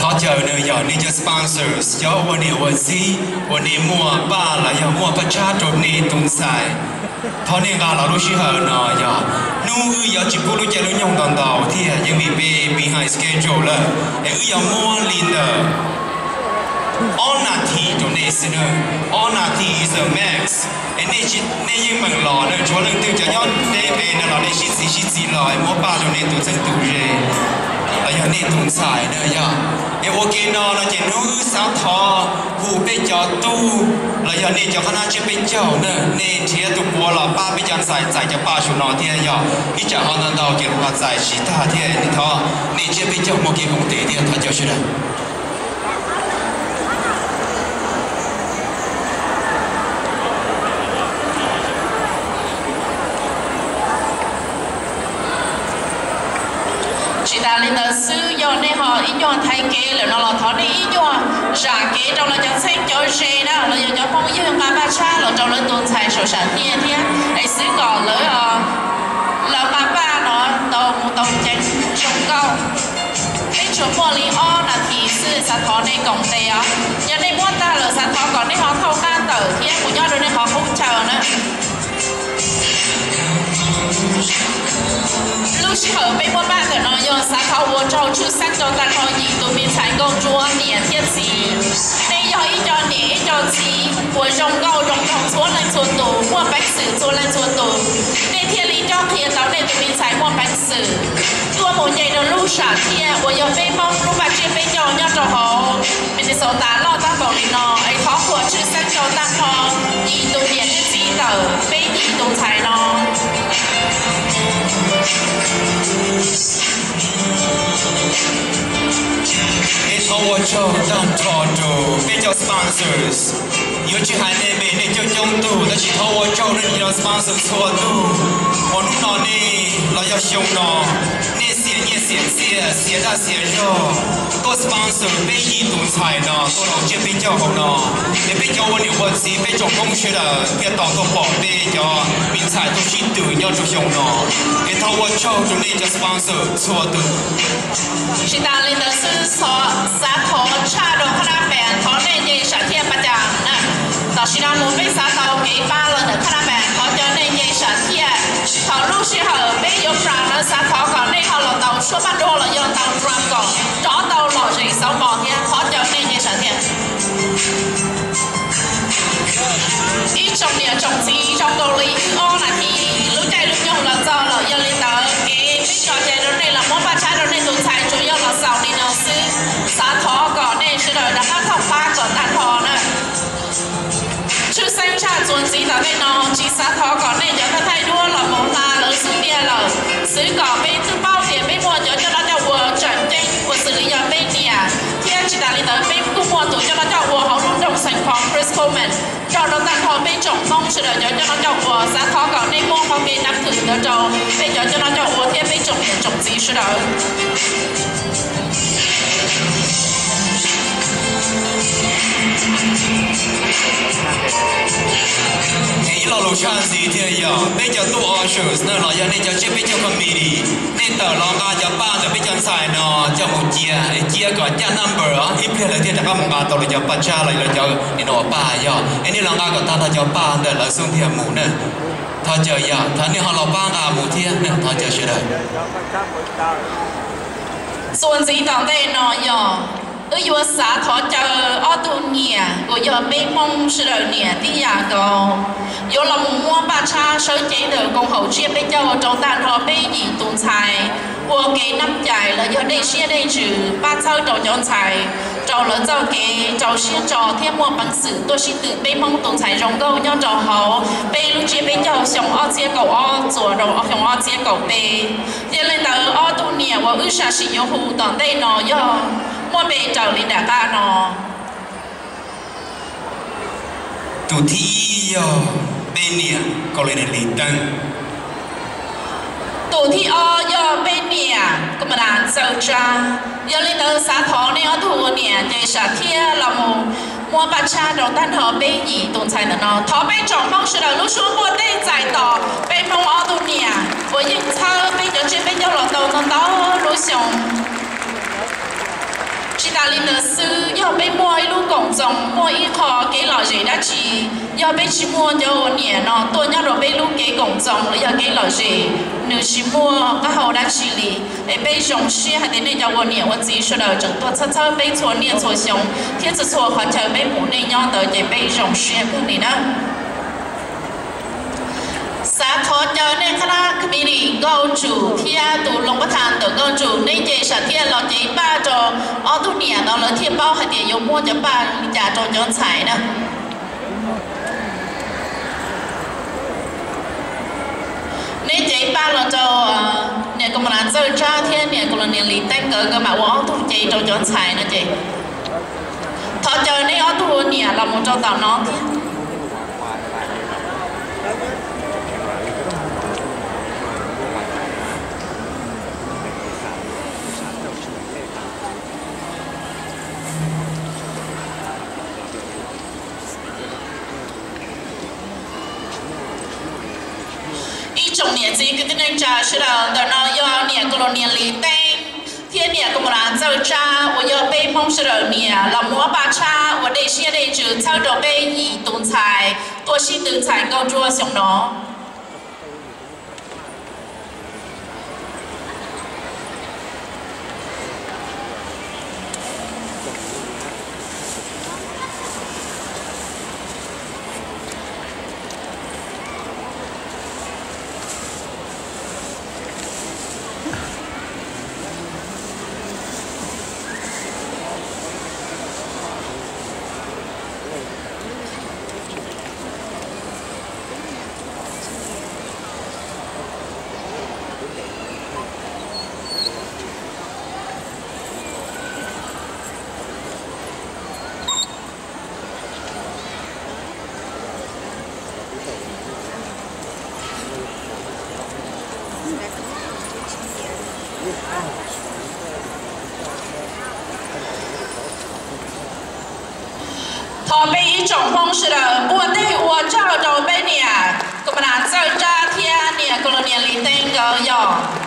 Thov caw nws yog nej cov sponsors, cov ua niam ua txiv uas nej muaj paj los yog muaj paj tshab rau nej tus ntxhais, thov nej nqa los lub sij hawm no yog hnub wb yuav tsis pub lub caij lub nyoog ntau ntau thiab, yeej vim peb behind schedule lawm, es wb yuav muab li ntawm ob nas this rau nej xwb na. Ob nas this is the max. Es nej yeej meem los na, tshuav leej twg cov nyob deb pe no los nej sib txiv sib txiv los es muab paj rau nej tus txheeb tus ze los yog nej tus ntxhais na yog. Es ua ke no no ces hnub wb xav thov hu peb cov tub los yog nej cov qhab nab tsiab peb caug na, nej nrhiav tus puav los pab peb cov ntxhais txais cov paj saum no thiab yog ib tsam ho ntau ntau ces los txais tsis tag thiab. Thov nej tsiab peb caug muaj kev koom tes thiab, thov caw sawv daws. Tsis tas li ntawd xwb, yog nej ho ib nyuag thaiv kev lawm no los thov nej ib nyuag zam kev rau lawv cov txheeb cov ze na, los yog cov phooj ywg nqa paj tshab los rau lawv tus ntxhais saum sam thiaj thiab, es xwb kom lawv, lawv nqa paj no tau mus tau ceev zoo nkauj. Peb tsuas muaj li ob nas this xwb, xav thov nej koom tes os. Yog nej muab tag lawm xav thov kom nej ho thauj qab tawm thiab mus nyob rau nej qhov qub chaw na. Lub sij hawm peb muab paj ntawm no yog xav thov ua tsaug tshwj xeeb rau tag nrho yim tus me ntxhais nkauj ntsuab niam thiab txiv. Nej yog ib co niam ib co txiv uas zoo nkauj zoo nraug txhua leej txhua tus, muaj peev xwm txhua leej txhua tus, nej thiaj li nco qhia tau nej tus me ntxhais muaj peev xwm tuaj mus nce rau lub sam thiaj uas yog peb Hmoob lub paj tsiab peb caug nyob rau hauv Minnesota loj tag npaum li no. Es thov qhuas tshwj xeeb rau tag nrho yim tus niam thiab txiv ntawm peb yim tus ntxhais no. Es thov ua tsaug tag nrho rau peb cov sponsors. Yuav tsis hais nej me nej coob coob tug, tab sis thov ua tsaug nej cov sponsors txhua tug uas hnub no nej los yog xyoo no nej xiam nyiaj xiam txiaj, xiam daj xiam zog tuaj sponsor peb yim tus ntxhais no tuaj rau tsiab peb caug hauv no. Es peb cov ua niam ua txiv, peb tsoom Hmoob sawv daws thiaj tau tuaj pom peb cov me ntxhais tuaj sib tw nyob rau xyoo no. Es thov ua tsaug rau nej cov sponsor txhua tus. Tsis tas li ntawd xwb, xav thov tshaj rau Canada, thov nej nce sam thiaj pas cas na. Tam sim no mus peb xav tau kev pab los ntawm Canada, thov caw nej nce sam thiaj. Thaum lub sij hawm peb yuav pram lawv xav thov kom nej ho los tau suab paj duab los yog tau drum kom rov tau lom zem xauv mos thiab, thov caw nej nce sam thiaj. Ib tsoom niam tsoom txiv, zoo nkaus li wb ob nas this lub caij lub nyoog los txog lawm, yog li ntawd kev peb tso cai rau nej los muab paj tshab rau nej tus ntxhais tsuas yog los xaus li no xwb. Xav thov kom nej sawv daws rov qab thov pab kom tag nrho na. Tshwj xeeb tshaj txuas ntxiv tom ntej no tsis xav thov kom nej cov thawj thaij duab los mus hla lawv xub ntiag lawm, xwv kom peb twb paub tias peb muaj cov coj noj coj ua tseem ceeb uas xws li yog peb niam, thiab tsis tas li ntawd peb kuj muaj tus coj noj coj ua hauv lub nroog Saint Paul, Chris Coleman, nrog rau tag nrho peb tsoom Hmoob sawv daws cov coj noj coj ua. Xav thov kom nej muab qhov kev nab thwm ntawd rau peb cov coj noj coj ua thiab peb tsoom niam tsoom txiv sawv daws. Ib lo lus tshaj ntxiv thiaj yog peb cov tub ushers na los yog nej cov tsiab peb caug committee, nej tawm los nqa cov paj ntawm peb cov ntxhais no coj mus cia, cia kom ncaj number os, ib pliag lawv thiaj rov qab mus nqa tau lawv cov paj tshab los lawv cov nim no paj yog, es nej los nqa kom tag nrho cov paj ntawm lawv xub ntiag mus na. Thov caw yog thov nej ho los pab nqa mus thiab na, thov caw sawv daws. Txuas ntxiv tom ntej no yog wb yuav xav thov caw ob tug niam uas yog peb Hmoob sawv daws niam tib yam nkaus, yuav los mus muab paj tshab sawv cev ntawm koom haum tsiab peb caug rau tag nrho peb yim tus ntxhais, ua kev neej cai los yog dej siab dej ntsws pab txhawb rau cov ntxhais, rau lawv txoj kev rau siab ntso thiab muaj peev xwm tuaj sib tw peb Hmoob tus ntxhais zoo nkauj nyob rau hauv peb lub tsiab peb caug xyoo ob txhiab kaum ob txuas rau xyoo ob txhiab kaum peb. Yog li ntawd ob tug niam uas wb sam sim yuav hu tom ntej no yog muaj npe raws li nram qab no. Tus thib ib yog peb niam Kaus Lis Teeb. Tus thib ob yog peb niam Kuv Mas Nas Ntxawg Tsab. Yog li ntawd xav thov nej ob tug ua niam ces sam thiaj los mus muab paj tshab rau tag nrho peb yim tus ntxhais ntawm no. Thov peb tsoom Hmoob sawv daws lub suab npuaj teb txais tos peb Hmoob ob tug niam uas yeej txhawb peb cov tsiab peb caug los tau ntau ntau lub xyoo. Tsis tas li Txoos muaj ib qho kev lom zem dab tsi? Yog peb tsis muaj cov ua niam no tuaj nyob rau peb lub kev koom txoos los yog kev lom zem, nws tsis muaj qab hau dab tsi li. Es peb zoo siab hais tias nej cov ua niam ua txiv sawv daws tseem tuaj txhawb txhawb peb txhua niaj txhua xyoo thiab txhua txhua qhov chaw peb mus nej nyob ntawd ces peb zoo siab kawg li na. Xav thov caw nej qhab lab committee nkauj ntsum thiab tus loos pab thas ntawm nkauj ntsum nej ces sam thiaj los cev paj rau ob tug niam no lawv thiaj paub hais tias yuav muab cov paj li cas rau cov ntxhais na. Neb cev paj los rau niam Kamas Las Txawj Tsab thiab niam Kamas Las Niam Lis Teeb nkawd, nkawd mam ua ob tug cev rau cov ntxhais no ces thov caw neb ob tug ua niam los mus rau tom no thiab. Ib tsoom niam txiv kwv tij neej tsa sawv daws, ntawm no yog niam Kamas Las Niam Lis Teeb thiab niam Kamas Las Txawj Tsab uas yog peb Hmoob sawv daws niam los muab paj tshab ua dej siab dej ntsws txhawb rau peb yim tus ntxhais tuaj sib tw ntxhais nkauj nruab xyoo no. Thov peb ib tsoom Hmoob sawv daws npuaj tes ua tsaug rau peb niam Kamas Las Txawj Tsab thiab niam Kamas Las Niam Lis Teeb nkawd yog.